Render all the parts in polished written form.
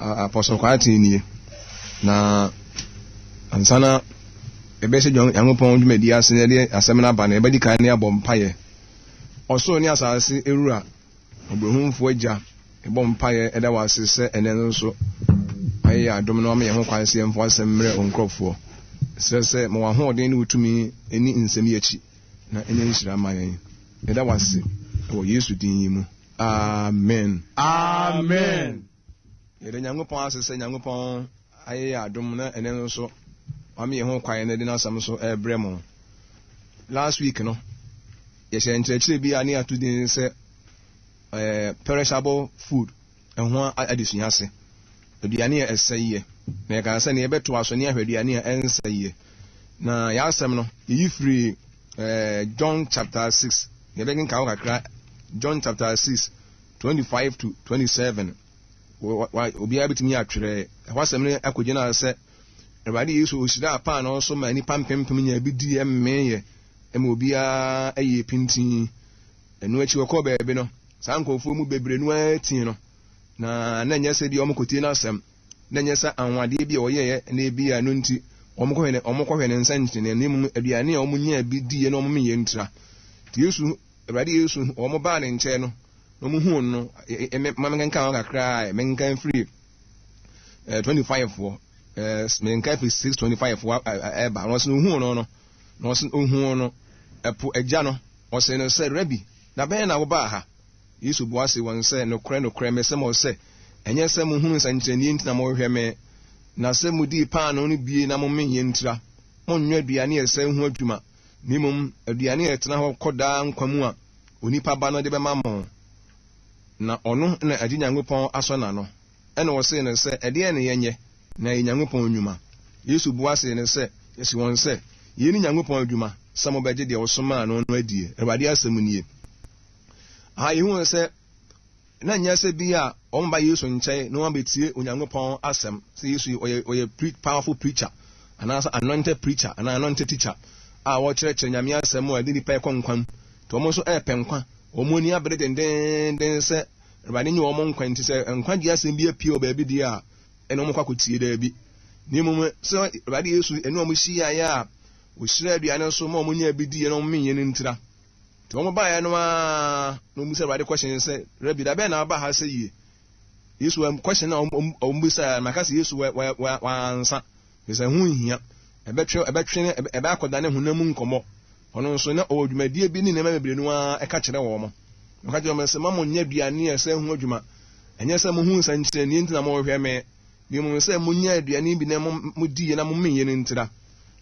Apostle Kwarteng nie. Na ansa na yɛbɛhyɛ Nyankopɔn dwumadi ase na yɛde asɛm no aba no, yɛbɛdi kan ne abɔ mpaeɛ. Ɔsoro ne asase Wura, Ɔbrɛhumfoɔ Agya, yɛbɔ mpaeɛ ɛda wo ase sɛ ɛnɛ no nso wayɛ yɛn adom na wama yɛn ho kwan sɛ yɛmfa w'asɛm mmerɛ wo nkurɔfoɔ. Yɛsrɛ sɛ ma w'ahoɔden ne wo tumi nni nsɛm yi akyi na ɛnyɛ nhyira mma yɛn. Yɛda wo ase wɔ Yesu din yi mu. Amen. Amen. Yɛda Nyankopɔn ase sɛ Nyankopɔn ayɛ yɛn adom na ɛnɛ nso wama yɛn ho kwan na ɛde n'asɛm nso ɛrebrɛ mo. Last week no, yɛhyɛ nkyerɛkyerɛ bi a ne yɛato din sɛ eh, perishable food ɛho adesua ase. Aduane a ɛsɛ yie. Na yɛkaa sɛ ne yɛbɛtoa so ne ahwɛ aduane a ɛnsɛ yie. Na yɛasɛm no, yɛyi firi eh, John chapter 6. Yɛbɛkenka hɔ kakra. John chapter 6, 25 to 27. Obiara bɛtumi atwerɛ ɛhɔ asɛm no akɔgyina sɛ Awurade Yesu ɔhyiraa paanoo so ma nnipa mpempem nyaa bi dii mmeeɛ ma obiara yɛɛ pintinn. Ɛno akyi wɔkɔɔ baabi no, saa nkurɔfoɔ mu bebree no ara tii no, na na ɛnyɛ sɛ bi a wɔkɔtie n'asɛm, na ɛnyɛ sɛ anwanwadeɛ bi a ɔyɛeɛ na ebi a ɛno nti wɔkɔhwɛ ne wɔkɔhwɛ ne nsɛnkyerɛnneɛ, na mmom aduane a wɔnyaa bi diiɛ na wɔmeeɛ ntira. Nti Yesu, Awurade Yesu, wɔn baa ne nkyɛn no, na wɔhuu no no, ma menkenkan hɔ kakra a, menkenkan firi 25 foɔ, menkenkan firi 6:25 foɔ ɛba, na wɔsɛ ohuu no no, na wɔsɛ ohuu no, ɛpo agya no, ɔsee no sɛ, Rabi, da bɛn na wobaa ha? Yesu bua see wɔn sɛ, Nokorɛ, nokorɛ, mese mo sɛ, ɛnyɛ sɛ mohunuu nsɛnkyerɛnneɛ nti na mohwehwɛ me, na sɛ modii paanoo no bie na momeeɛ ntira. Monnyɛ aduane a ɛsɛe ho adwuma, na mmom aduane a ɛtena hɔ kɔ daa nkwa mu a Onipa Ba no de bɛma mo, na ɔno na agye Nyankopɔn asɔ n'ano. Ɛnna wɔsee no sɛ, Ɛdeɛn na yɛnyɛ na ayɛ Nyankopɔn nnwuma? Yesu bua see no sɛ, See wɔn sɛ, Yei ne Nyankopɔn adwuma, sɛ mobɛgye deɛ ɔsomaa no no adie. Awurade asɛm nie. Aha yɛhu sɛ na nyɛ sɛ bi a wɔn ba Yesu nkyɛn na wɔn abɛtie Onyankopɔn asɛm sɛ Yesu ɔyɛ ɔyɛ pre, powerful preacher anaasɛ anointed preacher anaa anointed teacher a wɔkyerɛkyerɛ Nyame asɛm a ɛde nipa ɛkɔ nkwa mu. Nti wɔn nso ɛrepɛ nkwa. Wɔn ani abere dendeenden sɛ Awurade nye wɔn nkwa nti sɛ nkwagye asɛm bi apue wɔ baabi deɛ a ɛne wɔn kɔ akɔtie daabi. Na mmom sɛ Awurade Yesu ɛne wɔn hyiaeɛ a wɔhyira aduane so ma wɔn nyaa bi diiɛ na wɔn meeɛ no ntira. Nti wɔn baeɛ no ara na wɔn bisa Awurade question sɛ, Rabi, da bɛn na waba ha sɛ yie? Yesu question na wɔn bisa maka sɛ Yesu wansa. Efisɛ ɛho nhia. Ɛbɛtwe ɛbɛtwe ne ɛbɛ akɔdane honam mu nkɔmmɔ. Ɔno nso, na ɔwɔ dwumadie bi ne nneɛma bebree no ara ɛka kyerɛ wɔn. Ɔka kyerɛ wɔn sɛ, Mma monnyɛ aduane a ɛsɛe ho adwuma. Ɛnyɛ sɛ mohu nsɛnkyerɛnneɛ nti na morehwɛ me, na mmom sɛ monya aduane bi na modiiɛ na momeeɛ no ntira.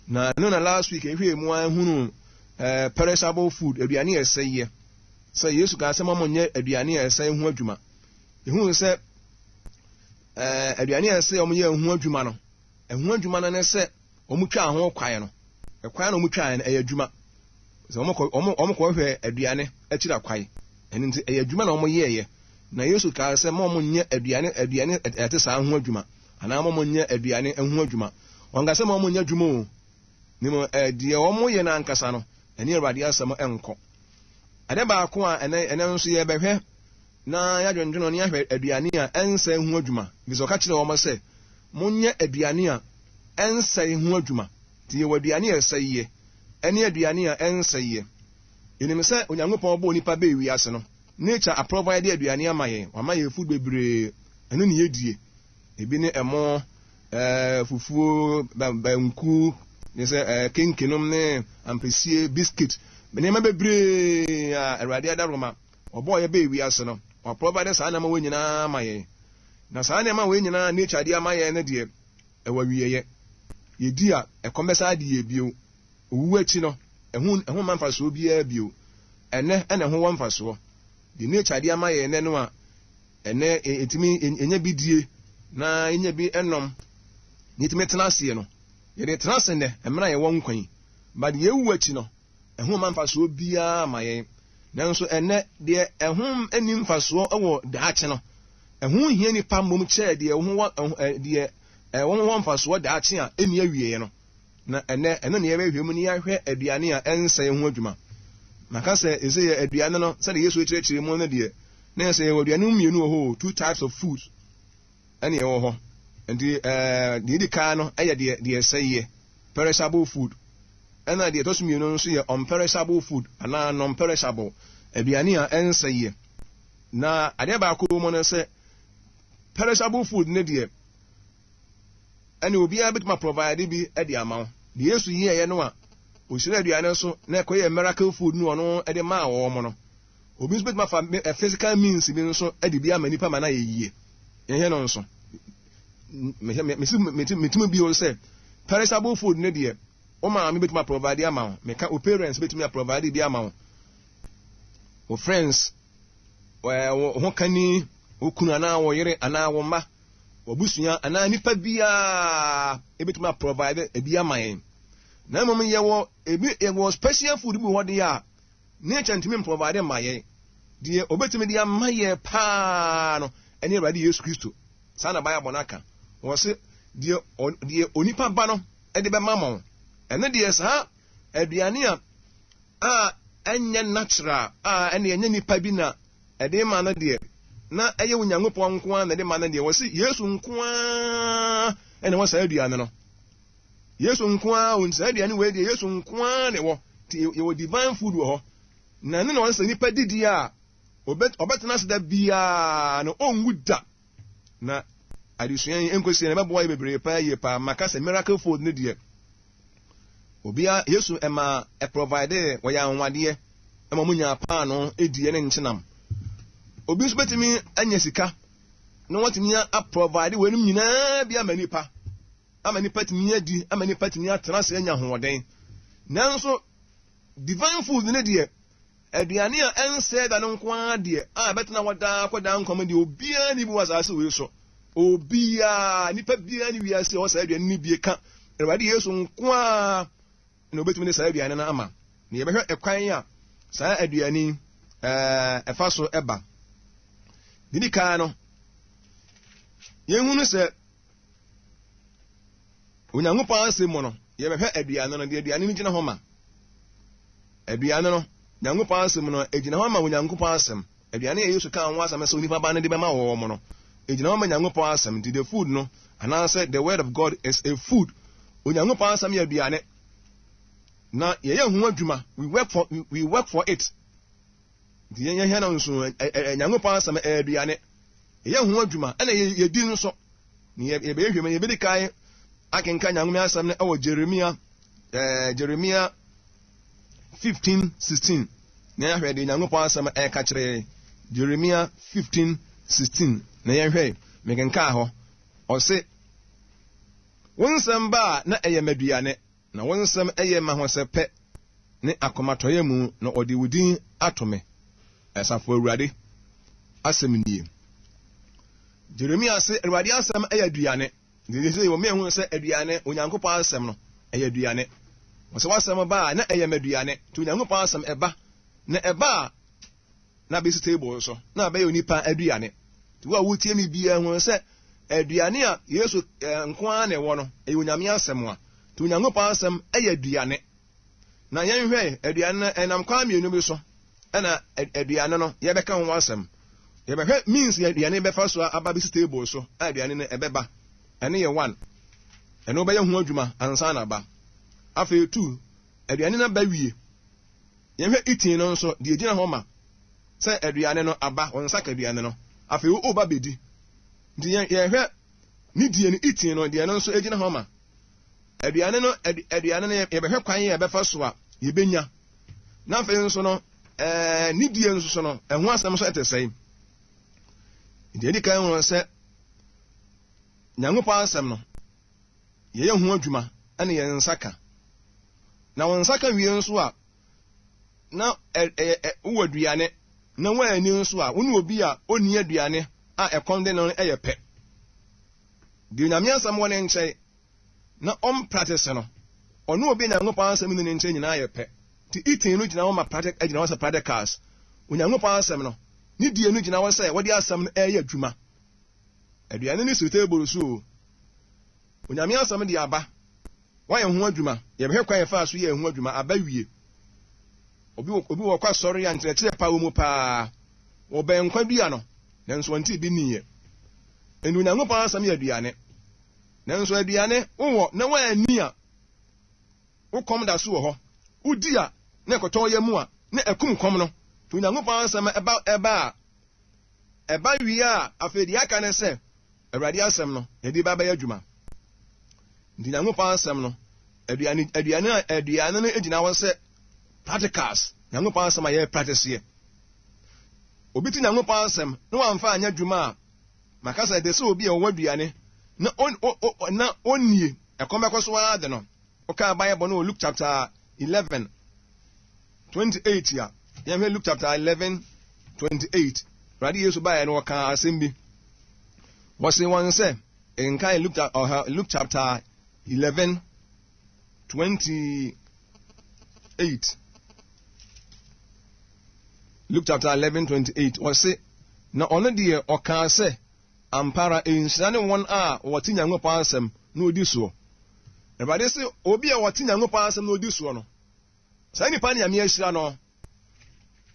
Na ɛno na last week yɛhwɛɛ mu ara hunuu eh, perishable food, aduane a ɛsɛeɛ. Sɛ Yesu kaa sɛ mma monnyɛ aduane a ɛsɛe ho adwuma. Yɛhuu sɛ eh, aduane a ɛsɛe a wɔyɛ ho adwuma no, Ɛho adwuma no ne sɛ wɔtwaa ho kwan no. Ɛkwan na wɔtwaeɛ no, ɛyɛ adwuma. Sɛ wɔkɔ wɔn wɔkɔhwɛ aduane akyiri akwae. Ɛno nti ɛyɛ adwuma na wɔyɛeɛ. Na Yesu kaa sɛ ma wɔnyɛ aduane aduane ɛte saa ho adwuma anaa ma wɔnyɛ aduane ho adwuma. Wɔnka sɛ ma wɔnyɛ adwuma o. Ne mu deɛ wɔyɛ no ankasa no, ɛne Awurade asɛm nkɔ. Ade baako a ɛnɛ ɛnɛ nso yɛbɛhwɛ na yɛadwendwene ne yɛahwɛ aduane a ɛnsɛe ho adwuma. Efisɛ ɔka kyerɛɛ wɔn sɛ, Monyɛ aduane a ɛnsɛe ho adwuma. Nti yɛwɔ aduane a ɛsɛeɛ ne aduane a ɛnsɛeɛ. Yɛnim sɛ Onyankopɔn bɔɔ nipa bɛɛ wiase no, nature aprovide aduane ama yɛn, wama yɛn food bebree, ɛno ne yɛdie. Ebi ne ɛmo, ɛɛ, fufuo, banku, ne sɛ ɛɛ, kenkenom ne ampesie, biscuit, nneɛma bebree a Awurade adaworoma Ɔbɔɔ yɛn bɛɛ wiase no, Waprovide saa nneɛma wei nyinaa ama yɛn. Na saa nneɛma wei nyinaa a nature de ama yɛn no deɛ, ɛwɔ awieɛ. Yɛdi a, ɛkɔm bɛsan ade yɛn bio. Owu akyi no, ɛho ɛho mma mfasoɔ biara bio. Ɛnnɛ na ɛho wɔ mfasoɔ. Deɛ nature de ama yɛn nnɛ no a, ɛnnɛ yɛtumi yɛnya bi die na yɛnya bi nom na yɛtumi tena aseɛ no, yɛde tena ase nnɛ, mmerɛ a yɛwɔ nkwa yi. But yɛwu akyi no, Ɛho mma mfasoɔ biara mma yɛn. Nanso ɛnnɛ, deɛ ɛho nni mfasoɔ wɔ daakye no, ɛho hia nnipa mmom kyɛɛ deɛ ɛho wɔ, deɛ ɛho wɔ mfasoɔ daakye a ɛnni awieɛ no. Na ɛnnɛ, ɛno na yɛbɛhwɛ mu na yɛahwɛ aduane a ɛnsɛe ho adwuma. Maka sɛ, ɛsɛ yɛ aduane no, sɛdeɛ Yesu kyerɛkyerɛ mu no deɛ, na yɛ sɛ yɛwɔ aduane mmienu wɔ hɔ, two types of food. ɛne ɛwɔ hɔ. Nti ɛɛ deɛ edi kan no ɛyɛ deɛ deɛ ɛsɛeɛ, perishable food. Ɛna deɛ ɛtɔ so mmienu nso yɛ unperishable food anaa non-perishable, aduane a ɛnsɛeɛ. Na adeɛ baako wɔ mu no sɛ perishable food ne deɛ ɛne obiara bɛtumi aprovide bi de ama wo. Deɛ Yesu yɛeɛ no a ɔhyira aduane so na ɛkɔyɛ miracle food no ɔno de maa wɔn no. Obi nso bɛtumi afa physical means bi nso de bi ama nipa ma no ayɛ yie. Yɛhwɛ no nso. Metumi bio sɛ perishable food ne deɛ wo maame bɛtumi aprovide ama wo. Meka wo parents bɛtumi aprovide bi ama wo. Wo friends, wo ho kani, wo kunu anaa wo yere anaa wo mma, w'abusua anaa nipa biara ebɛtumi aprovide ebi ama yɛn. Na mmom yɛwɔ ebi yɛwɔ special food bi wɔ hɔ deɛ a Nature ntumi mprovide mma yɛn. Deɛ obetumi de ama yɛn paa no ɛne Awurade Yesu Kristo. Saa na Bible no aka. Wɔse deɛ deɛ onipa ba no de bɛma mo. Ɛno deɛ saa aduane a a ɛnyɛ natural a ɛne ɛnyɛ nipa bi na ɛde ma no deɛ na ɛyɛ Onyankopɔn nko ara na ɛde ma no deɛ wɔse Yesu nko ara ɛna ɛwɔ saa aduane no. Yesu nko ara o, saa aduane wei deɛ Yesu nko ara na ɛwɔ. Nti yɛwɔ divine food wɔ hɔ. Na ɛno na ɔsɛ sɛ nipa didi a, ɔbɛtena ase da biara na ɔnwu da. Na adesua yi nkosi na ɛbɛboa yɛ bebree paa yie paa. Maka sɛ miracle food ne deɛ obia Yesu ɛma ɛprovide wɔyɛ anwanwadeɛ ɛma wɔn nyaa paano ediɛ ne nkyenam. Obi nso bɛtumi anya sika na wɔatumi aprovide wɔn nyinaa bi ama nipa. ama nnipa atumi adi, ama nnipa atumi atena ase anya ahoɔden. Nanso, divine food ne deɛ, aduane a ɛnsɛe da no nko ara deɛ, a ɛbɛtena hɔ daa kɔ daa nkwa mu deɛ, obiara nni bi wɔ asase wei so. Obiara, nipa biara ne wiase a ɔwɔ saa aduane no bi ka Awurade Yesu nko ara na obetumi de saa aduane no ama. Na yɛbɛhwɛ ɛkwan a saa aduane yi ɛfa so ɛba. Didi kan no, yɛhunu sɛ Onyankopɔn asɛm mu no, yɛbɛhwɛ aduane no, deɛ aduane no gyina hɔ ma. Aduane no, Nyankopɔn asɛm no, egyina hɔ ma Onyankopɔn asɛm. Aduane a Yesu kaa ho asɛm sɛ onipa ba no de bɛma wɔn no, egyina hɔ ma Nyankopɔn asɛm. Nti the food no, anaasɛ the word of God is a food. Onyankopɔn asɛm yɛ aduane. Na yɛyɛ ho adwuma, we work for it. Nti yɛhwɛ no nso, Nyankopɔn asɛm ɛyɛ aduane. Yɛyɛ ho adwuma, ɛna yɛdi nso. Ne yɛbɛyɛ hwɛ mu, yɛbɛdi kan akenka Nyankopɔn asɛm no ɛwɔ Jeremia, Jeremia 15 16. Na yɛahwɛ deɛ Nyankopɔn asɛm ɛka kyerɛ yɛn. Jeremia 15 16. Na yɛnhwɛ, mekenkaa hɔ. Ɔse, wo nsɛm ba a na ɛyɛ m'aduane, Na wo nsɛm yɛ m'ahosɛpɛ ne akomatɔyɛ mu, na wɔde wo din ato me. Asafo Awurade asɛm nie. Jeremia se, Awurade asɛm yɛ aduane. Nti sɛ wɔn ehu sɛ aduane, Onyankopɔn asɛm no, ɛyɛ aduane. Wɔsɛ w'asɛm ba a, na ɛyɛ m'aduane. Nti Onyankopɔn asɛm ɛba. Na ɛba a, na abɛsi table so, na abɛyɛ onipa aduane. Nti wo a wotie me biara hu sɛ aduane a Yesu nko ara na ɛwɔ no, ɛyɛ Onyame asɛm a. Nti Onyankopɔn asɛm yɛ aduane. Na yɛnhwɛ aduane no, ɛnam kwan mmienu bi so ɛna aduane no yɛbɛka ho asɛm. Yɛbɛhwɛ means aduane bɛfa so aba bɛsi table so a aduane no ɛbɛba. Ɛno yɛ one. Ɛno bɛyɛ ho adwuma ansa na aba. Afei two, aduane no aba wie. Yɛnhwɛ eating no nso, deɛ egyina hɔ ma sɛ aduane no aba, wɔn nsa ka aduane no. Afei woba bɛdi. Nti yɛhwɛ ne die no, eating no, deɛ no nso egyina hɔ ma. Aduane no, aduane no yɛbɛhwɛ kwan yɛ yɛbɛfa so a yɛbɛnya. Na afei nso no, ɛɛ ne die nso so no, ɛho asɛm nso ɛte sɛn. Nti yɛdi kan wɔn sɛ Nyankopɔn asɛm no, yɛyɛ ho adwuma ɛne yɛn nsa ka. Na wɔn nsa ka wie nso a, na wowɔ aduane, na woanni nso a, wo ne obi a ɔnni aduane a ɛkɔm de no yɛ pɛ. Deɛ Onyame asɛm wɔ ne nkyɛn na ɔmpratese no, ɔne obi a Nyankopɔn asɛm nni ne nkyɛn nyinaa yɛ pɛ. Nti eating no gyina hɔ ma practic, gyina hɔ sɛ practicals. Onyankopɔn asɛm no, ne die no gyina hɔ sɛ wɔde asɛm no ɛreyɛ adwuma. Aduane no si table so o. Onyame asɛm de aba. Woayɛ ho adwuma. Yɛbɛhwɛ kwan yɛfaa so yɛɛ ho adwuma. Aba wie. Obi wɔ obi wɔ kɔ asɔre a nkyerɛkyerɛ pa wɔ mu paa. Wɔbɛn nkwa dua no, nanso wɔnte bi nniiɛ. Enti Onyankopɔn asɛm yɛ aduane. Nanso aduane wowɔ na woanni a, wo kɔm da so wɔ hɔ. Wodi a, na ɛkɔtɔ wo yam a, na ɛkum kɔm no. Nti Onyankopɔn asɛm ɛba ɛba a, ɛba wie a, afei deɛ aka ne sɛ, Awurade asɛm no, yɛde ba bɛyɛ adwuma. Nti Nyankopɔn asɛm no, aduane, aduane a aduane no gyina hɔ sɛ practicals, Nyankopɔn asɛm a yɛ practice yɛ. Obi te Nyankopɔn asɛm na wamfa anyɛ adwuma a, maka sɛ ɛde sɛ obi a ɔwɔ aduane na on, o, o, na onnie, ɛkɔm bɛkɔ so ara de no. Wokaa Bible no wɔ Luke chapter 11, 28 a, yɛnhwɛ Luke chapter 11, 28. Awurade Yesu baeɛ no ɔkaa asɛm bi. Wɔse wɔn sɛ, nkae Luke, uh, Luke chapter 11, 28. Luke chapter 11, 28. Wɔse, na ɔno deɛ ɔkaa sɛ, ampa ara nhyira ne wɔn a wɔte Nyankopɔn asɛm na wɔdi soɔ. Awurade se, obi a wɔte Nyankopɔn asɛm na ɔdi soɔ no, saa nipa no Nyame ahyira no.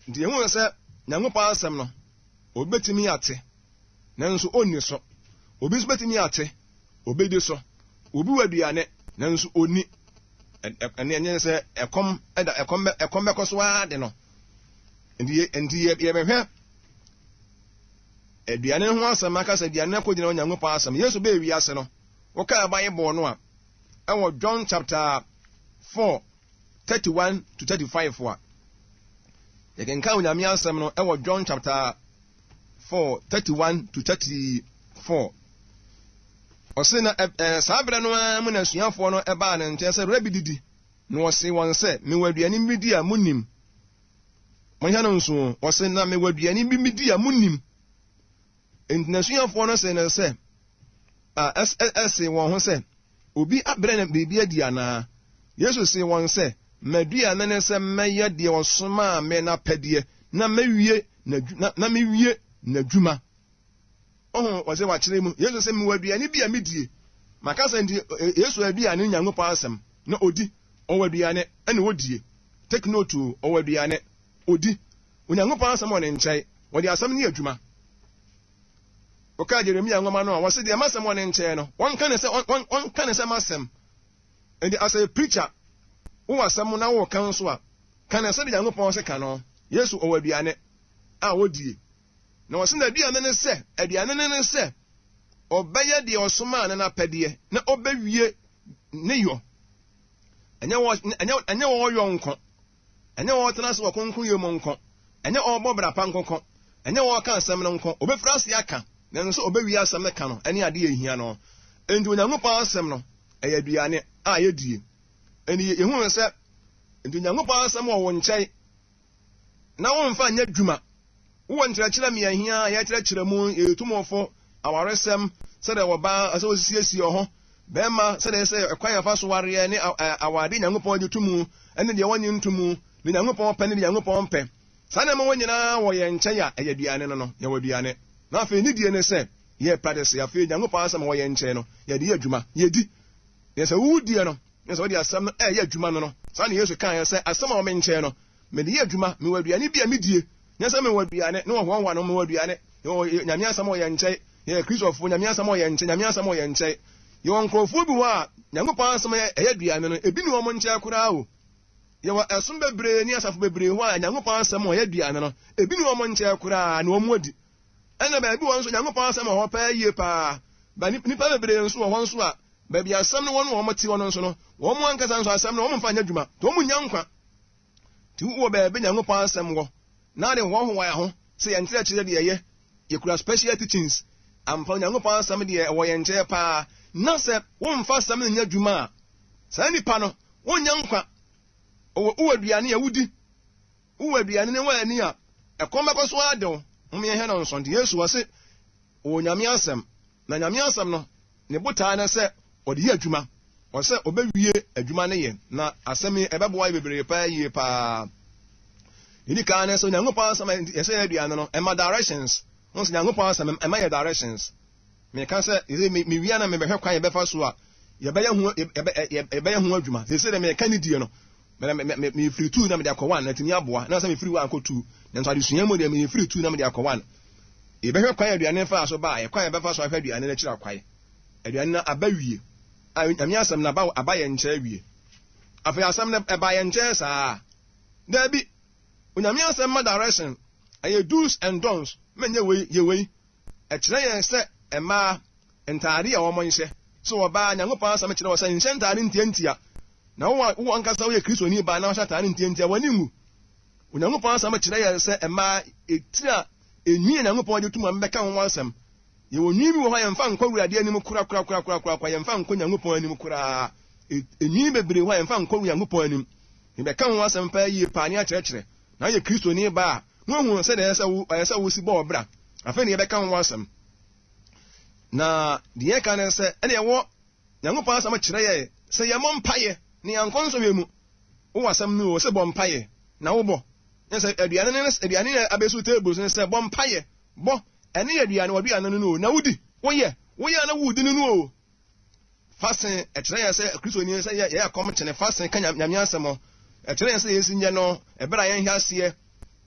Nti yɛhu sɛ Nyankopɔn asɛm no, obi bɛtumi ate, nanso ɔnni so. Obi nso bɛtumi ate, obɛdi so. Obi wɔ aduane, nanso ɔnni. Ɛne ɛnyɛ sɛ ɛkɔm ɛda ɛkɔm ɛkɔm bɛkɔ so ara de no. Nti nti yɛbɛhwɛ aduane ho asɛm aka sɛ aduane no akɔgyina Onyankopɔn asɛm. Yesu bɛɛ wiase no, wokaa Bible no a, ɛwɔ John chapter 4 31 to 35 a, yɛkenkan Onyame asɛm no ɛwɔ John chapter 4 31 to 34. Ɔse na ɛ, saa berɛ no ara mu na asuafoɔ no ɛbaa ne nkyɛn sɛ, Rabi didi. Na ɔse wɔn sɛ, Mewɔ aduane bi di a monnim. Monhyɛ no nso, ɔse na mewɔ aduane bi medi a monnim. Enti n'asuafoɔ no see no sɛ, a, ɛse wɔn ho sɛ, Obi abrɛ no biribi adi anaa? Yesu see wɔn sɛ, M'aduane ne sɛ mɛyɛ deɛ ɔsomaa me no apɛdeɛ na mawie na, na mewie n'adwuma. Oho, wɔse wakyerɛ mu. Yesu se, Mewɔ aduane bi a medie. Maka sɛ nti, Yesu aduane ne Nyankopɔn asɛm na odi. Ɔwɔ aduane ɛna odie. Take note o, ɔwɔ aduane, odi. Onyankopɔn asɛm wɔ ne nkyɛn, wɔde asɛm no yɛ adwuma. Wokaa Jeremia nwoma no a, wɔse deɛ m'asɛm wɔ ne nkyɛn no, wɔnka ne sɛ, wɔnka ne sɛ m'asɛm. Nti as a preacher, wowɔ asɛm na woka nso a, ka ne sɛdeɛ Nyankopɔn se ka no. Yesu ɔwɔ aduane a wɔdie. Na wɔse n'aduane ne sɛ, aduane no ne sɛ, ɔbɛyɛ deɛ ɔsomaa no n'apɛdeɛ na ɔbɛwie ne yɔ. Ɛnyɛ wɔ, ɛnyɛ, ɛnyɛ wɔyɔ nko. Ɛnyɛ wɔtena ase wɔ kronkronyɛ mu nko. Ɛnyɛ ɔrebɔ bra pa nko ko. Ɛnyɛ wɔreka asɛm no nko. Obefiri ase aka, nanso sɛ obewie asɛm no ka no ne adeɛ a ehia no. Enti Onyankopɔn asɛm no, ɛyɛ aduane a yɛdie. Enti yɛhunu sɛ, enti Onyankopɔn asɛm wɔ wo nkyɛn na womfa nyɛ adwuma. Wowɔ nkyerɛkyerɛ mmeahia a yɛkyerɛkyerɛ mu, yɛyɛ tumofo, awaresɛm, sɛdeɛ ɔbaa ɛsɛ ɔsiesie ɔho, bɛrima sɛdeɛ ɛsɛ ɛkwan yɛfa so wareɛ ne awadeɛ Nyankopɔn gye to mu ne deɛ wɔnye nto mu, ne Nyankopɔn pɛ ne deɛ Nyankopɔn mpɛ. Saa nneɛma wɔ nyinaa wɔ yɛn nkyɛn a ɛyɛ aduane no no, yɛwɔ aduane. Na afei ne die ne sɛ yɛ practice afei Nyankopɔn asɛm a wɔ yɛn nkyɛn no, yɛde yɛ adwuma, yɛdi. Na sɛ wowudie no, na sɛ wode asɛm no ɛyɛ adwuma no no, saa na Yesu kaeɛ sɛ asɛm a wɔ me nkyɛn no, Mede yɛ adwuma, mewɔ aduane bi a medie, nyɛ sɛ mewɔ aduane na wɔhoahoa no, mewɔ aduane, yɛwɔ Nyame asɛm wɔ yɛn nkyɛn, yɛyɛ Kristofo, Nyame asɛm wɔ yɛn nkyɛn, Nyame asɛm wɔ yɛn nkyɛn. Yɛwɔ nkurɔfoɔ bi hɔ a, Nyankopɔn asɛm yɛ ɛyɛ aduane no, ebi ni wɔn nkyɛn koraa o. Yɛwɔ ɛsom bebree ne asafo bebree hɔ a, Nyankopɔn asɛm wɔ yɛ aduane no, ebi ni wɔn nkyɛn koraa na wɔn adi. Ɛna baabi wɔ nso, Nyankopɔn asɛm wɔ hɔ paa yie paa. Ba nnipa bebree nso wɔ hɔ nso a, baabi asɛm no wɔ no wɔn te hɔ no nso no, wɔn ankasa nso asɛm no wɔn mfa nyɛ adwuma, nti wɔn nnya nkwa. Nti wowɔ baabi Nyankopɔn asɛm wɔ na ade hoahoa yɛn ho sɛ yɛn nkyerɛkyerɛ deɛ ɛyɛ, yɛkura special teachings, ampa Onyankopɔn asɛm deɛ ɛwɔ yɛn nkyɛn paa, na sɛ womfa asɛm no nyɛ adwuma a, saa nipa no, wonnya nkwa. Ɔwɔ wowɔ aduane a wodi, wowɔ aduane ne woanni a, ɛkɔm bɛkɔ so ara de wo. Mom yɛnhwɛ no nsɔ. Nti Yesu ɔse, Ɔwɔ Nyame asɛm, na Nyame asɛm no, ne botae ne sɛ ɔde yɛ adwuma. Ɔsɛ ɔbɛwie adwuma no yɛ, na asɛm yi ɛbɛboa yɛ bebree paa yie paa. Deɛ ɛdi kan ne sɛ Onyankopɔn asɛm a ɛsɛ yɛ aduane no, ɛma directions. Wɔn sɛ Onyankopɔn asɛm ɛma yɛ directions. Meka sɛ ɛsɛ mewia na mebɛhwɛ kwan yɛbɛfa so a yɛbɛyɛ ho yɛbɛyɛ ho adwuma. Sɛ sɛ meka ne die no, mefiri tu na mede akɔ one na ɛtumi aboa. Na sɛ mefiri one akɔ two, nanso adesua mu deɛ mefiri tu na mede akɔ one. Yɛbɛhwɛ kwan a aduane no faa so baeɛ, kwan a yɛbɛfa so ahwɛ aduane no akyiri akwan. Aduane no aba wie. A, Nyame asɛm no aba, aba yɛn nkyɛn awie. Afei asɛm no ɛba yɛn nkyɛn saa? Daabi. Onyame asɛm ma direction. Ɛyɛ do's and don'ts. Menyɛ wei, yɛ wei. Ɛkyerɛ yɛn sɛ mmaa, ntaade a wɔnhyɛ. Sɛ ɔbaa, Nyankopɔn asɛm kyerɛ wo sɛ nhyɛ ntaade ntiantia. Na wo a wo ankasa woyɛ Kristoni baa na wohyɛ ataade ntiantia, w'ani nwu. Onyankopɔn asɛm kyerɛ yɛn sɛ mmaa, etiri a enwi a Nyankopɔn de tom a mebɛka ho asɛm. Yɛwɔ nwi bi wɔ hɔ a yɛmfa nkɔ Awurade anim korakorakorakorakora, yɛmfa nkɔ Nyankopɔn anim koraa. Enwi bebree hɔ a yɛmfa nkɔ Nyankopɔn anim. Mebɛka ho asɛm paa yie paa ne akyerɛkyerɛ. Na woyɛ Kristoni ba a, na woahu sɛdeɛ ɛyɛ sɛ wo, ɛyɛ sɛ wosi bɔ wo bra. Afei na yɛbɛka ho asɛm. Na deɛ yɛka ne sɛ, ɛne ɛwɔ Nyankopɔn asɛm kyerɛ yɛ sɛ yɛmmɔ mpaeɛ na yɛankɔ nsɔhwɛ mu. Wowɔ asɛm no o, sɛ bɔ mpaeɛ na wobɔ. Ne sɛ aduane ne aduane na abɛsi table so ne sɛ bɔ mpaeɛ, bɔ. Ɛne yɛ aduane, w'aduane no no o, na wodi. Woyɛ, woyɛ a na wodi no no o. Fasen, ɛkyerɛ yɛn sɛ Kristoni sɛ yɛ yɛyɛ kɔm kyene. Fasen ka Nyame asɛm. Ɛkyerɛ yɛn sɛ yɛnsi nyɛ no ɛberɛ a yɛnhwɛ aseɛ.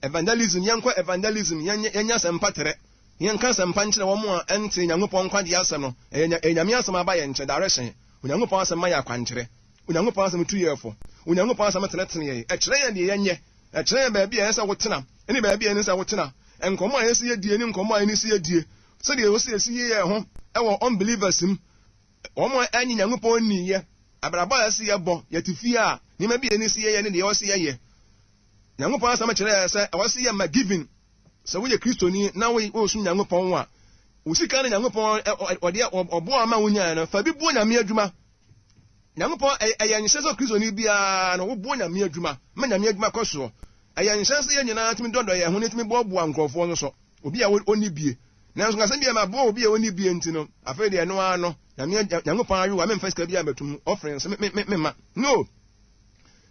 Evangelism, yɛnkɔ evangelism, yɛnyɛ yɛnyɛ asɛmpa trɛ. Yɛnka asɛmpa nkyerɛ wɔn a ɛnte Nyankopɔn nkwagyeɛ asɛm no. Ɛyɛ ɛyɛ Nyame asɛm aba yɛn nkyɛn, direction. Onyankopɔn asɛm ma yɛn akwankyerɛ. Onyankopɔn asɛm tu yɛn fo. Onyankopɔn asɛm tenetene yɛn. Ɛkyerɛ yɛn deɛ yɛnyɛ. Ɛkyerɛ yɛn baabi a ɛyɛ sɛ wotena ne baabi a ɛne sɛ wotena. Nkɔmmɔ a ɛyɛ sɛ yɛdie ne nkɔmmɔ a ɛne sɛ yɛdie. Sɛdeɛ ɛwɔ sɛ yɛsi yɛ yɛn ho wɔ unbelievers mu, wɔn a ɛnye Nyankopɔn nniiɛ, abrabɔ a ɛsɛ sɛ yɛbɔ, yɛte fie a, nneɛma bi a ɛne sɛ yɛyɛ ne deɛ ɛwɔ sɛ yɛyɛ. Nyankopɔn asɛm kyerɛ yɛn sɛ ɛwɔ sɛ yɛma giving. Sɛ woyɛ Kristoni na woresom Nyankopɔn a, wo sika no Nyankopɔn ɔde ɔboa ama wonyae no, fa bi boa Nyame adwuma. Nyankopɔn ɛyɛ nhyɛ sɛ Kristoni biara no woboa Nyame adwuma ma Nyame adwuma kɔ soɔ. Ɛyɛ nhyɛ sɛ yɛn nyinaa tumi dɔdɔ yɛn ho ne tumi boaboa nkurɔfoɔ no so. Obi a ɔnni bie. Nanso nka sɛ bia maboa obi a ɔnni bie nti no, afei deɛ ɛno ara no, Nyame Nyankopɔn ayowa memfa sika biara mmɛto mu, offering nso me me memma. No!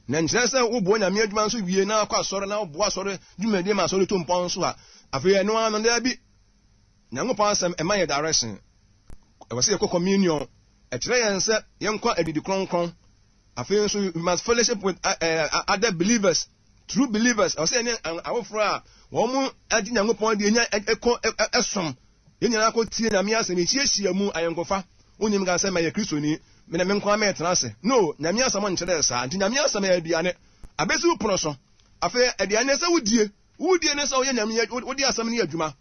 Na nkyerɛ sɛ woboa Nyame adwuma nso wie na akɔ asɔre na woboa asɔre dwumadie ma asɔre tu mpɔn nso a, afei ɛno ara no, daabi. Nyankopɔn asɛm ɛma yɛ direction. Ɛwɔ sɛ yɛkɔ communion. Ɛkyerɛ yɛn sɛ yɛnkɔ adidi kronkron. Afei nso we must fellowship with uh, uh, other believers. True believers, ɛwɔ sɛ yɛne afoforɔ a wɔn agye Nyankopɔn deɛ nya ɛkɔ ɛsom. Yɛn nyinaa kɔ tie Nyame asɛm, yɛhyiahyia mu ayɔnkofa. Wonyim ka sɛ mɛyɛ Kristoni, me na me nko ara mɛtena ase. No, Nyame asɛm nkyerɛ saa. Nti Nyame asɛm yɛ aduane. Abɛsi wo pono so. Afei aduane sɛ wodie. Wodie ne sɛ woyɛ Nyame, wode asɛm no yɛ adwuma.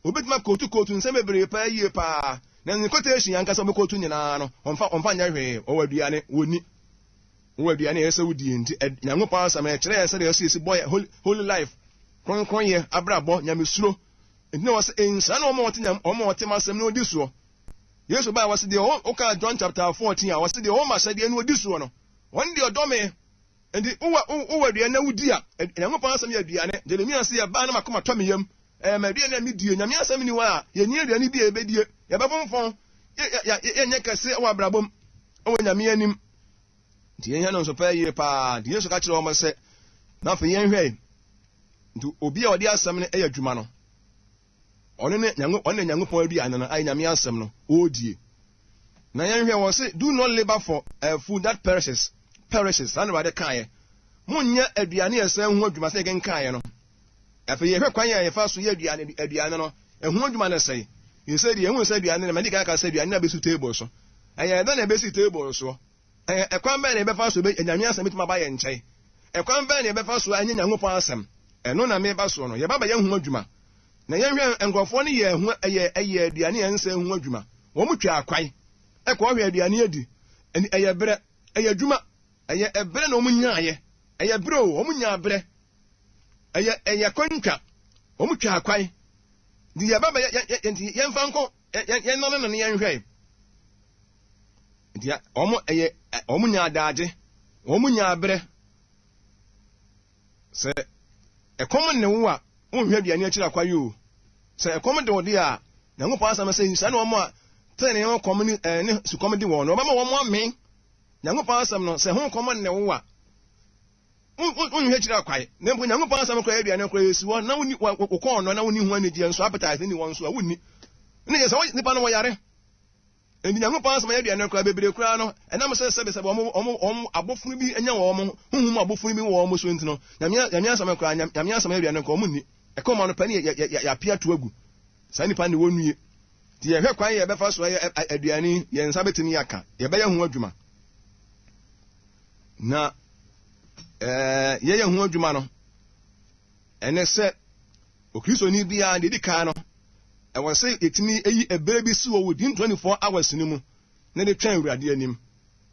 Obetumi akootu kootu nsɛm bebree paa yie paa. Na ne quotation ankasa ɔbɛkootu nyinaa no, ɔmfa ɔmfa nyɛ hwee. Ɔwɔ aduane, wɔnni. Wowɔ aduane a ɛsɛ sɛ wodie nti, Nyankopɔn asɛm no ɛkyerɛ yɛn sɛdeɛ ɛsɛ yɛsi bɔ yɛ holy, holy life, kronkronyɛ, abrabɔ, nyamesuro. Nti na wɔsɛ nhyira ne wɔn a wɔte nyam, wɔn a wɔte m'asɛm na wɔdi soɔ. Yesu baa wɔsɛ deɛ ɔwɔ, wokaa John chapter 14 a, wɔsɛ deɛ ɔwɔ m'ahyɛdeɛ na ɔdi soɔ no, wɔn deɛ ɔdɔ me. Nti wowɔ, wowɔ aduane na wodi a, Nyankopɔn asɛm yɛ aduane. Jeremia se yɛbaa na makoma tɔ me yam. Ɛyɛ m'aduane a medie. Nyame asɛm nni hɔ a, yɛnni aduane bi a yɛbɛdie. Yɛbɛfonfɔn, yɛnyɛ kɛse wɔ abrabɔ mu, wɔ Nyame anim. Nti yɛhia no nso paa yie paa. Nti Yesu ka kyerɛ wɔn sɛ, na afei yɛnhwɛ. Nti obi a ɔde asɛm no yɛ adwuma no, ɔno ne ɔno ne Nyankopɔn aduane no, ayɛ Nyame asɛm no, ɔredie. Na yɛnhwɛ wɔ se, do not labor for uh, food that perishes, perishes, saa na Awurade kaeɛ. Monyɛ aduane a ɛsɛn ho adwuma sɛ yɛkenkaeɛ no. Afei yɛhwɛ kwan a yɛfa so yɛ aduane aduane no, ɛho adwuma no sɛe. Yɛsɛ deɛ yɛhu sɛ aduane no, madi kan aka sɛ aduane no abɛsi table so. Ɛyɛ dɛn na ɛbɛsi table soɔ? Ɛyɛ ɛkwan bɛn na yɛbɛfa so bɛ Nyame asɛm bɛtumi aba yɛn nkyɛn? Ɛkwan bɛn na yɛbɛfa so anya Nyankopɔn asɛm? Ɛno na meba soɔ no. Yɛba bɛyɛ ho adwuma. Na yɛnhwɛ nkurɔfoɔ no yɛ ho ɛyɛ ɛyɛ aduane a ɛnsɛ ho adwuma. Wɔn twa akwae ɛkɔ hwɛ aduane adi. Ɛyɛ berɛ, ɛyɛ adwuma, ɛyɛ ɛberɛ na wɔn nyaayɛ. Ɛyɛ berɛ o, wɔn nyaa berɛ. Ɛyɛ ɛyɛ kwantwa. Wɔn twa akwae. Nti yɛba bɛyɛ yɛ yɛ nti yɛnfa nkɔ yɛ yɛ yɛnane nane yɛnhwɛ. Nti wɔn ɛyɛ wɔn nya adagye, wɔn nya abrɛ. Sɛ ɛkɔm ne wo a, wonhwɛ aduane akyiri akwae o. Sɛ ɛkɔm de wo de a, Nyankopɔn asɛm sɛ nhyira ne wɔn a tenenee ho kɔm ne ɛɛ ne sukɔm de wɔn no, wɔbɛma wɔn amee. Nyankopɔn asɛm no, sɛ ho kɔm ne wo a, wonhwɛ akyiri akwae. Na mpo Nyankopɔn asɛm koraa aduane koraa esi hɔ na wonni wo kɔn no na wonni ho anigyeɛ nso appetite nni wɔn so a wonni. Ne yɛ sɛ nipa no wɔyare. Enti Nyankopɔn asɛm ayɛ aduane koraa bebree koraa no, ɛnam sɛ sɛbesɛbe wɔn wɔn wɔn abofono bi anya wɔn honhom mu abofono bi wɔ wɔn so nti no, Nyame Nyame asɛm koraa Nyame asɛm ayɛ aduane koraa wɔn nni. Ɛkɔm ano pɛ ne yɛ yɛ yɛapia to agu. Saa nipa no de wɔnnue. Nti yɛhwɛ kwan yɛbɛfa so ayɛ aduane yɛn nsa bɛtumi aka. Yɛbɛyɛ ho adwuma. Na ɛɛ yɛyɛ ho adwuma no, ɛne sɛ Okristoni biara deɛ ɛdi kan no, ɛwɔ sɛ yɛtumi yi ɛberɛ bi si wɔ within 24 hours no mu na de twɛn Awurade anim.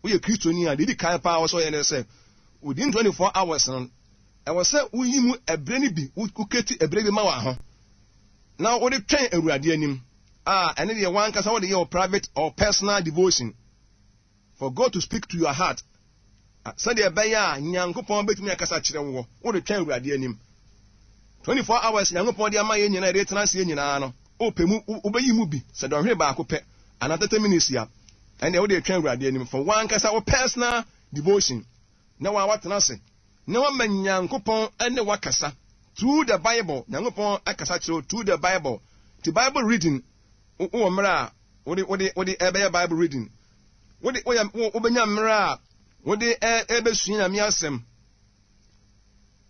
Woyɛ Kristoni a, deɛ ɛdi kan paa wɔ sɛ ɔyɛ ne sɛ within 24 hours no, ɛwɔ sɛ woyi mu ɛberɛ no bi, woketi ɛberɛ bi ma wɔn ho na wode twɛn Awurade anim a ɛne deɛ wankasa wode yɛ wɔ private or personal devotion for God to speak to your heart sɛdeɛ ɛbɛyɛ a Nyankopɔn bɛtumi akasa akyerɛ woɔ. Wode twɛn Awurade anim. 24 hours Nyankopɔn de ama yɛn nyinaa yɛde tena aseɛ nyinaa no, wopɛ mu wobɛyi mu bi sɛ dɔnhwere baako pɛ anaa 30 minutes a, ɛndeɛ wode twɛn Awurade anim for wankasa wo personal devotion na wa watena ase na wama Nyankopɔn ne wakasa through the Bible. Nyankopɔn akasa kyerɛ wo through the Bible. Ti Bible reading wowɔ mmerɛ a wode wode wode ɛbɛyɛ Bible reading. Wode woyɛ wobɛnya mmerɛ a wode ɛbɛsua Nyame asɛm.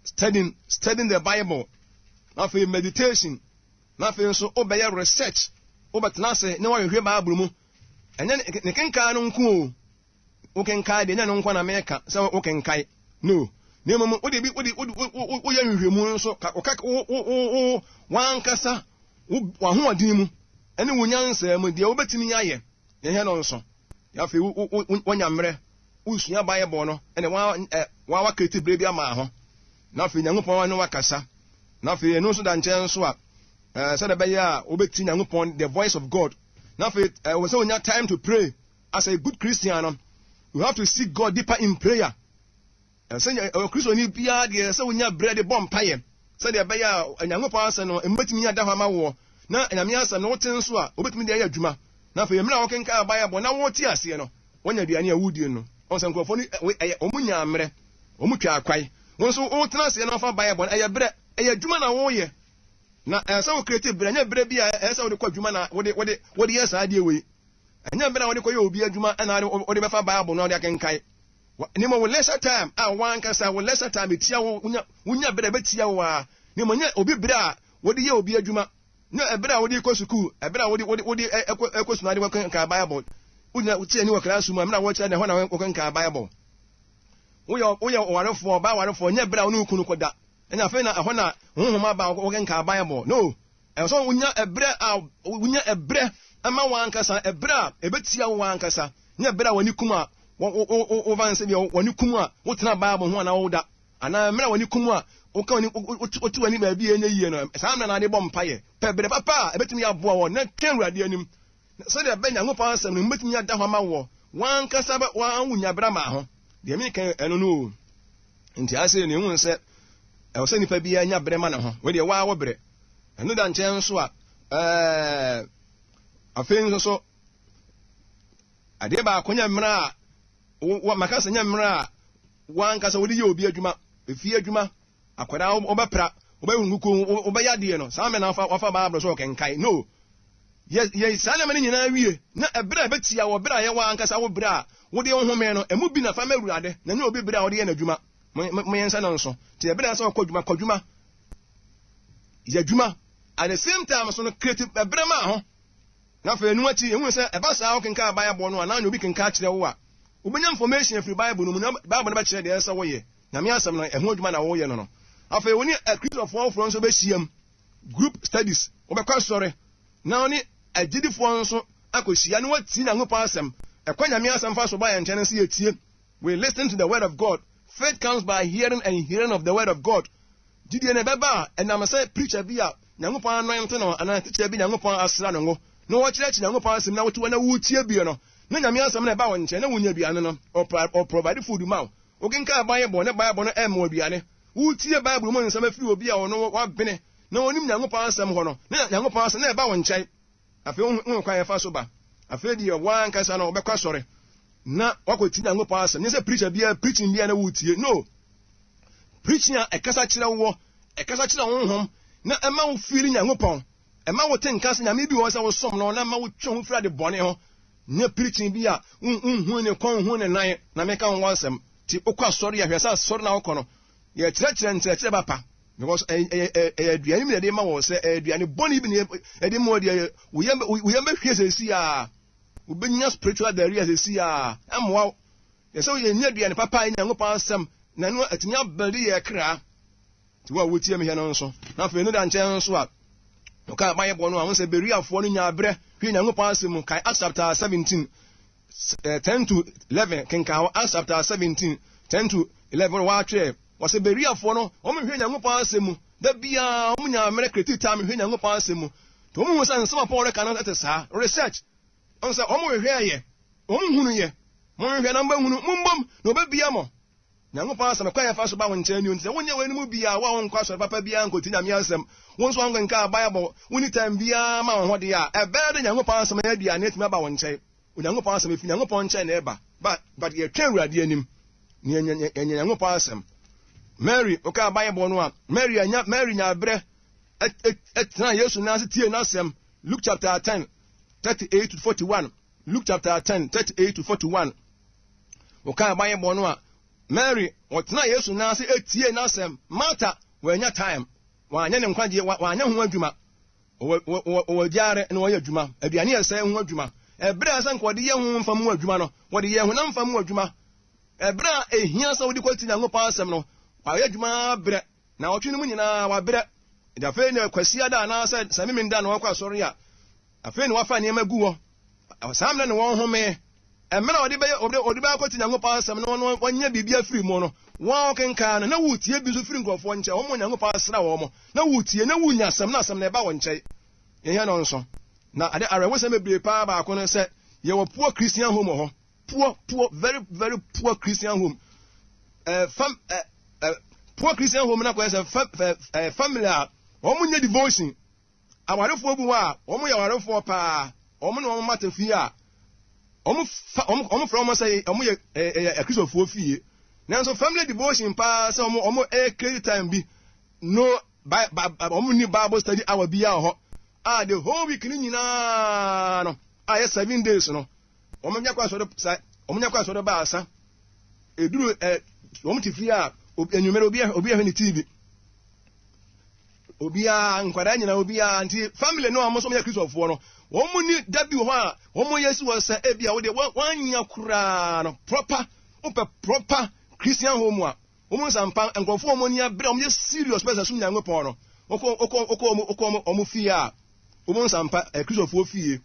Studying studying the Bible. Na afei meditation. Na afei nso wobɛyɛ research. Wobɛtena ase na woahwehwɛ Bible mu. Ɛnyɛ ne kenkan no nko o. Wokenkan deɛ ɛnyɛ no nko na meka sɛ wokenkan. No. Na mmom wode bi wode woyɛ nhwehwɛmu nso ka wo wo wo wankasa wo w'ahoɔden mu ɛne wo nyansa mu deɛ wobɛtumi ayɛ. Yɛhwɛ no nso. Afei wonya mmerɛ wosua Bible no ɛna wa ɛ wa wakireti berɛ bi ama ho. Na afei Nyankopɔn ne wakasa. Na afei ɛno nso da nkyɛn nso a ɛɛ sɛdeɛ ɛbɛyɛ a wobɛti Nyankopɔn the voice of God. Na afei ɛwɔ sɛ wonya time to pray as a good Christian no. You have to seek God deeper in prayer. Ɛsɛ Kristoni biara deɛ sɛ wonya berɛ de bɔ mpaeɛ sɛdeɛ ɛbɛyɛ a Nyankopɔn asɛm no emu bɛtumi ada hɔ ama woɔ na Nyame asɛm no wote nso a wobɛtumi de ayɛ adwuma. Na afei mmerɛ a wokenkan Bible na wote aseɛ no, woanya aduane a wodie no. Ɔhu sɛ nkurɔfoɔ no ɛyɛ wɔn nyaa mmerɛ, wɔn twaa kwae. Wo nso wotena aseɛ na wofa Bible no, ɛyɛ berɛ, ɛyɛ adwuma na woyɛ. Na ɛsɛ sɛ wo create berɛ, ɛnyɛ berɛ bi a ɛsɛ sɛ wode kɔ adwuma na wode wode wode yɛ saa adeɛ wei. Ɛnyɛ berɛ a wode kɔyɛ obi adwuma na wode bɛfa Bible no na wode akenkan. Na mmom wo leisure time a w'ankasa wo leisure time etia wo, wonya wonya bere a ɛbɛtia wo ara. Na mmom nyɛ obi bere a wode yɛ obi adwuma, nyɛ ɛbere a wode kɔ sukuu, ɛbere a wode wode wode ɛkɔ ɛkɔ sua ade wɔkenkan Bible. Wogyina wotie ani wɔ classroom a, mmerɛ a wɔkyerɛ na ɛhɔ na wɔkenkan Bible. Woyɛ woyɛ ɔwarefoɔ, ɔbaa warefoɔ, nyɛ bere a wo ne wo kunu kɔda. Ɛna afei na ɛhɔ na honhom aba a wɔkenkan Bible. No. Ɛwɔ sɛ wonya ɛberɛ a wonya ɛberɛ ma w'ankasa, ɛberɛ a ɛbɛtia wo w'ankasa, nyɛ ɛberɛ a w'ani kum a wofa no sɛ deɛ w'ani kum a wotena Bible ho anaa woda, anaa mmerɛ a w'ani kum a woka w'ani wote w'ani baabi a ɛnyɛ yie no, saa mmerɛ na ade bɔ mpaeɛ. Pɛ berɛ papa a ɛbɛtumi aboa wɔ na twɛn Awurade anim, sɛdeɛ ɛbɛ Nyankopɔn asɛm no mubɛtumi ada hɔ ama woɔ, w'ankasa bɛ wonya berɛ ama ho. Deɛ meka ɛno no o. Nti ase no ehu sɛ ɛwɔ sɛ nipa biara nya berɛ ma ne ho. Wei deɛ waa wɔ berɛ. Ɛno da nkyɛn nso a, ɛɛ afei nso so adeɛ baako nyɛ mmerɛ a wɔ maka sɛ nyɛ mmerɛ a wankasa wode yɛ obi adwuma, efie adwuma, akwadaa wobɛpra, wobɛhu nkuku, wobɛyɛ adeɛ no, saa mmerɛ na wafa wafa Bible so ɔkenkan. No. Yɛ yɛ saa nneɛma no nyinaa wie na ɛberɛ a ɛbɛtia wɔ berɛ a yɛ wankasa wo berɛ a wode wo home no, ɛmu bi na fa ma Awurade, na nyɛ obi berɛ a wode yɛ n'adwuma. Mo mo yɛn nsa no nso. Nti ɛberɛ a sɛ ɔkɔ adwuma, kɔ adwuma. Yɛ adwuma. At the same time so no, create ɛberɛ ma ho. Na afei ɛno akyi, ehu sɛ ɛba saa wokenkan Bible no a, na obi kenkan kyerɛ wo a, wobɛnya information afiri Bible no mu, na Bible no bɛkyerɛ deɛ ɛsɛ sɛ woyɛ. Nyame asɛm no, ɛho adwuma na woyɛ no no. Afei wo ne Akristofoɔ foforɔ nso bɛhyiam, group studies, wobɛkɔ asɔre, na wo ne agyidifoɔ nso akɔhyia na woatie Nyankopɔn asɛm. Ɛkwan Nyame asɛm fa so ba yɛn nkyɛn no sɛ yɛtie. We listen to the word of God. Faith comes by hearing and hearing of the word of God. Gyidie no ɛbɛba a ɛnam sɛ preacher bi a Nyankopɔn anoint no anaa teacher bi Nyankopɔn asra no ngo na ɔkyerɛkyerɛ Nyankopɔn asɛm na wote hɔ na wotie bie no na Nyame asɛm no ɛba wo nkyɛn na wonya aduane no ɔprovide food ma wo. Wokenkan Bible na Bible no ɛmma wo aduane. Wotie Bible mu nsɛm afiri obi a ɔno wabene na onim Nyankopɔn asɛm hɔ no na Nyankopɔn asɛm na ɛba wo nkyɛn. Afei wohu kwan a ɛfa so ba. Afei deɛ w'ankasa no wobɛkɔ asɔre na woakɔtie Nyankopɔn asɛm. Nyɛ sɛ preacher biara preaching biara na wotie. No. Preaching a ɛkasa kyerɛ woɔ, ɛkasa kyerɛ honhom na ɛma wo feel Nyankopɔn. Ɛma wo te nka sɛ Nyame bi wɔ hɔ sɛ wosom no na ɛma wotwe ho firi ade bɔne ho. Nyɛ preaching bi a wonhu ne kɔn nhu ne nan na meka ho asɛm. Ti wokɔ asɔre a hwɛ sɛ asɔre na wokɔ no yɛkyerɛkyerɛ nkyerɛkyerɛ papa. Because ɛyɛ aduane bi na ɛde ma wɔ sɛ ɛyɛ aduane bɔne bi na ɛde ma wɔ deɛ wo yam bɛhwie sɛsi a wobɛnya spiritual diarrhea sɛsi a ɛmmoa wo. Yɛ sɛ yɛnya aduane papa a Nyankopɔn asɛm na ɛno atumi abɛde yɛ kra. Nti wo a wotie me hɛ no nso na afei no da nkyɛn nso a ɔka Bible no a wo sɛ Bereafoɔ no nyaa berɛ hwɛ Nyankopɔn asɛm mu kae Acts chapter 17 10 to 11 kenkan hɔ Acts chapter 17 10 to 11 wɔatwerɛ wɔsɛ Bereafoɔ no wɔn hwɛ Nyankopɔn asɛm mu da biara wɔn nyaa mmerɛ creative time hwɛ Nyankopɔn asɛm mu nti wɔn hu sɛ nsɛm a Paul reka no ɛte saa research wɔn sɛ wɔn hwehwɛ yɛ wɔn hunu yɛ wɔn hwehwɛ na wɔn bɛhunu mo mbom na wɔbɛbia mo Nyankopɔn asɛm kwan a yɛfa so ba wo nkyɛn ni o nti sɛ wonyɛ wei no mu biara wo a wonkɔ asɔre papa biara nkɔtie Nyame asɛm wo nso woankenkan Bible wonni time biara ma wo ho deɛ a ɛbɛyɛ dɛ Nyankopɔn asɛm ayɛ aduane atumi aba wo nkyɛn Onyankopɔn asɛm efi Nyankopɔn nkyɛn na ɛba but but yɛtwɛn Awurade anim na yɛnya yɛnya Nyankopɔn asɛm Mary wokaa Bible no a Mary anya Mary nya berɛ ɛtena Yesu nan ase tie n'asɛm Luke chapter 10 38 to 41 Luke chapter 10 38 to 41 Wɔkaa Bible no a, Mary, ɔtenaa Yesu nan ase tiee n'asɛm. Martha, wannya time, wanyɛ ne nkwagyeɛ, wanyɛ ho adwuma. Ɔwɔ gyaare na ɔyɛ adwuma, aduane a ɛsɛe ho adwuma. Ɛberɛ a sɛ nka ɔde yɛ honhom fam mu adwuma no, wɔde yɛ honam fam mu adwuma. Ɛberɛ a ɛhia sɛ wode kɔtie Nyankopɔn asɛm no, wayɛ adwuma abrɛ. Naawɔtwe no mu nyinaa wabrɛ. Nti afei na Kwasiada anaasɛ sɛ Memenda na ɔkɔ asɔre a, afei na wafa nneɛma gu hɔ. Saa mmerɛ na wɔhome. Mmerɛ a ɔde bɛyɛ ɔde bɛyɛ akɔte Nyankopɔn asɛm no na wanya biribi afiri mu no, wɔn a wɔkenkan no na wotie bi nso firi nkurɔfoɔ nkyɛn, wɔn a Onyankopɔn asra wɔn, na wotie na wonya asɛm na asɛm no ɛba wɔn nkyɛn. Yɛhia no nso. Na ade awerɛhosɛm bebree paa baako no sɛ yɛwɔ poor Christian home wɔ hɔ. Poor, poor, very, very poor Christian home. Fam, poor Christian home na kɔyɛ sɛ fam, family a wɔn nyɛ devotion. Awarefoɔ bi hɔ a wɔn yɛ awarefoɔ paa, wɔn ne wɔn mma te fie a wɔn fa wɔn wɔn frɛ wɔn sɛ wɔn yɛ ɛyɛ akristofoɔ fie. Nanso family devotion paa sɛ wɔn wɔn ɛyɛ create time bi no ba ba wɔn ni Bible study hour bi a wɔ hɔ a the whole week ne nyinaa no a yɛ 7 days no wɔn nya kɔ asɔre sa wɔn nya kɔ asɔre baasa eduru ɛ wɔn te fie a enyimire obi obi ɛhwɛ ne TV obiara nkwadaa nyinaa obiara nti family no a wɔn nso yɛ kristofoɔ no wɔn mu ni da bi wɔ hɔ a wɔn yɛ si wɔ sɛ ebi a wɔde wɔn anya koraa no proper wopɛ proper Christian home a wɔn nsa mpa nkurɔfoɔ wɔn ani abere wɔn yɛ serious pɛ sɛ sum Nyankopɔn no wɔkɔ wɔkɔ wɔkɔ wɔn wɔkɔ wɔn fie a wɔn nsa mpa ɛ kristofoɔ fie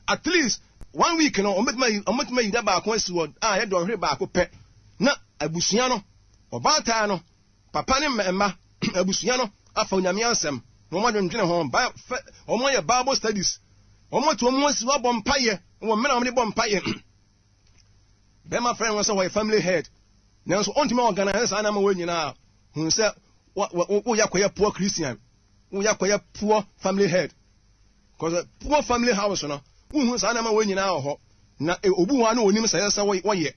at least one week no wɔn bɛtumi ayi wɔn bɛtumi ayi da baako asi hɔ a yɛ dɔnhwere baako pɛ na abusua no ɔbaatan no papa ne mma abusua no afa Onyame asɛm na wɔn adwendwene ho ba fɛ wɔn ayɛ Bible studies wɔn atu wɔn asi hɔ abɔ mpaeɛ wɔ mmerɛ a wɔde bɔ mpaeɛ bɛrima frɛ wɔn sɛ wɔyɛ family head nanso ɔntumi organize saa nneɛma wɔ nyinaa hun sɛ woyɛ akɔyɛ poor Christian woyɛ akɔyɛ poor family head cause poor family house no wohu saa nneɛma wɔ nyinaa wɔ hɔ na obi wɔ hɔ a na onim sɛ ɛsɛ sɛ wɔyɛ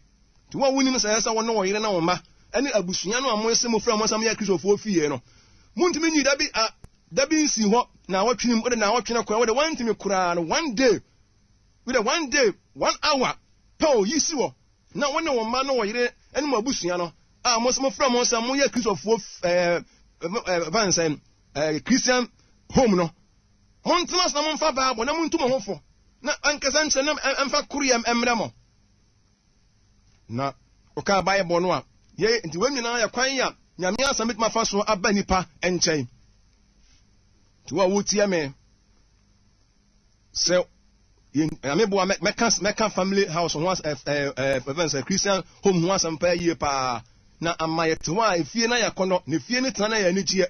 nti wɔn a wonim sɛ ɛsɛ sɛ wɔne wɔn yere ne wɔn mma ne abusua no a mo se mofrɛ mo sɛ moyɛ Kristofoɔ fie no montumi nyi da bi a da bi nsi hɔ na awɔtwe mu wode na awɔtwe no koraa wode wantumi koraa no one day wode one day one hour pɛ o yi si hɔ na wo ne wɔn mma ne wɔn yere ne mo abusua no a mo mofrɛ mo sɛ moyɛ Kristofoɔ ɛɛ ɛɛ fan sɛ ɛɛ Christian home no montena ase na momfa Bible na montu mo ho fo na ankasa nkyerɛ na ɛmfa koroyɛ mmerɛ mo na ɔkaa Bible no a yɛ nti wɔn nyinaa yɛ kwan a Nyame asɛm betumi afa so aba nipa nkyɛn. Nti wo a wotie me sɛ Nyame boa mɛka mɛka family house ho ɛɛ ɛɛ ɛfɛn sɛ Christian home ho asɛm paa yie paa na ama yɛte hɔ a efie na yɛ akɔnɔ na efie ne tena na yɛ anigyeɛ.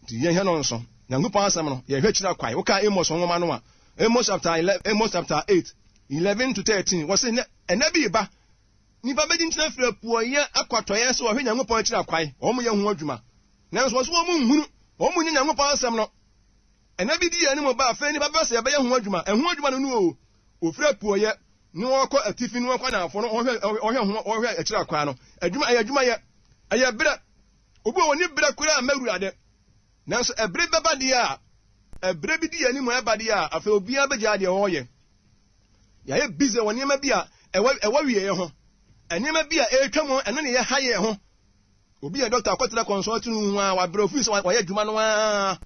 Nti yɛhwɛ no nso Nyankopɔn asɛm no yɛhwɛ kyerɛ kwae. Woka Amos nwoma no a Amos chapter 11 Amos chapter 8 11 to 13 wɔse ɛnɛ bi ba nipa bɛdi nkyɛn firi apueeɛ akɔ atɔeɛ sɛ wɔhwɛ Nyankopɔn akyiri akwae wɔn yɛ ho adwuma nanso wɔso wɔn nhunu wɔn nyɛ Nyankopɔn asɛm no ɛnɛ bi di yɛn anim ba afei nipa bɛbɛ sɛ yɛbɛyɛ ho adwuma ɛho adwuma no no o ofiri apueeɛ ne wɔkɔ atifi ne wɔkɔ anaafoɔ no wɔhwɛ wɔhwɛ ho wɔhwɛ akyiri akwae no adwuma ɛyɛ adwuma yɛ ɛyɛ berɛ obi wɔ wɔn ni berɛ koraa mɛwurade nanso ɛbere bɛba deɛ a ɛberɛ bi di yɛn anim ɛba deɛ a afei obiara bɛgyaa deɛ ɔreyɛ yɛayɛ busy wɔ nneɛma bi a ɛwɔ ɛwɔ wieɛ ho nneɛma bi a ɛretwa mu ɛno ne yɛha yɛn ho. Obi yɛ dɔkta akɔtena consulting room a wabrɛ ofiri sɛ wayɛ adwuma no ara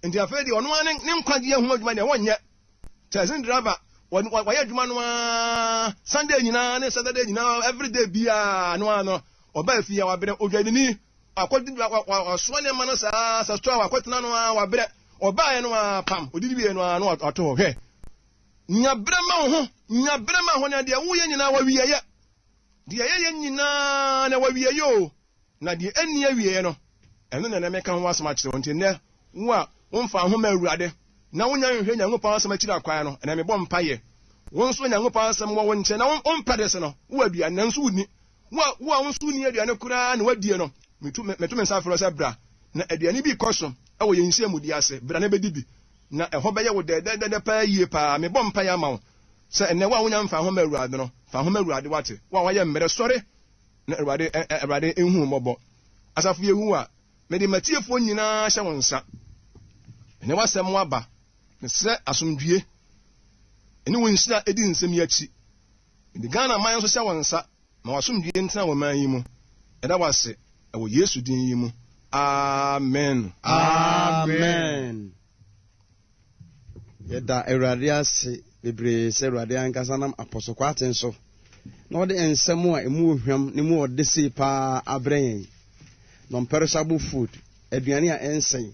nti afei deɛ ɔno ara ne nkwagyeɛ ho adwuma deɛ wɔnyɛ. Taxi driver wayɛ adwuma no ara Sunday nyinaa ne Saturday nyinaa everyday biara no ara no ɔbaa fie a wabrɛ odwadini akɔdi wasoa nneɛma no saa sɛ store a wakɔtena no ara wabrɛ ɔbaeɛ no ara pam odidi wie no ara no wato hɔ hwɛ nya berɛ ma wo ho nya berɛ ma ho na deɛ woyɛ nyinaa wawieyɛ Deɛ yɛyɛ nyinaa na ɛwɔ awieeɛ o, na deɛ ɛnni awieeɛ no, ɛno na ɛnnɛ meka ho asɛm akyerɛ wo. Nti nnɛ, wo a womfaa wo ho mmaa Awurade, na wonnya nhwehwɛ Nyankopɔn asɛm akyiri akwan no, ɛnnɛ mebɔ mpaeɛ, wo nso Nyankopɔn asɛm wɔ wo nkyɛn, na wompɛ de se no, wowɔ aduane nanso wonni. Wo a, wo a wo nso wonni aduane koraa na woadie no, metu, meto me nsa frɛ wo sɛ bra, na aduane bi rekɔ so wɔ yɛn nhyiamudie ase, bra na bɛdi bi, na ɛhɔ bɛyɛ wo dɛdɛdɛdɛ paa yie paa. Mebɔ mpaeɛ ama wo. Sɛ ɛnnɛ wo a wonya mfaa ho mma Awurade no, fa ho ma Awurade, woate? Wo a woayɛ mmerɛ, sɔre na Awurade, ɛ, ɛ, Awurade nhu wo mmɔbɔ. Asafo Yehowa, mede m'atiefoɔ nyinaa hyɛ wo nsa. Ɛnnɛ w'asɛm aba. Mesrɛ asomdwie ne wo nhyira di nsɛm yi akyi. Mede Ghana man nso hyɛ wo nsa. Ma w'asomdwie ntena wɔ man yi mu. Yɛda wo ase wɔ Yesu din yi mu. Amen. Amen. Yɛda Awurade ase bebree sɛ Awurade ankasa nam Apostle Kwarteng so na ɔde nsɛm a emu wɔ hwam na emu wɔ de sei paa abrɛ yɛn. Non-perishable food, aduane a ɛnsɛe.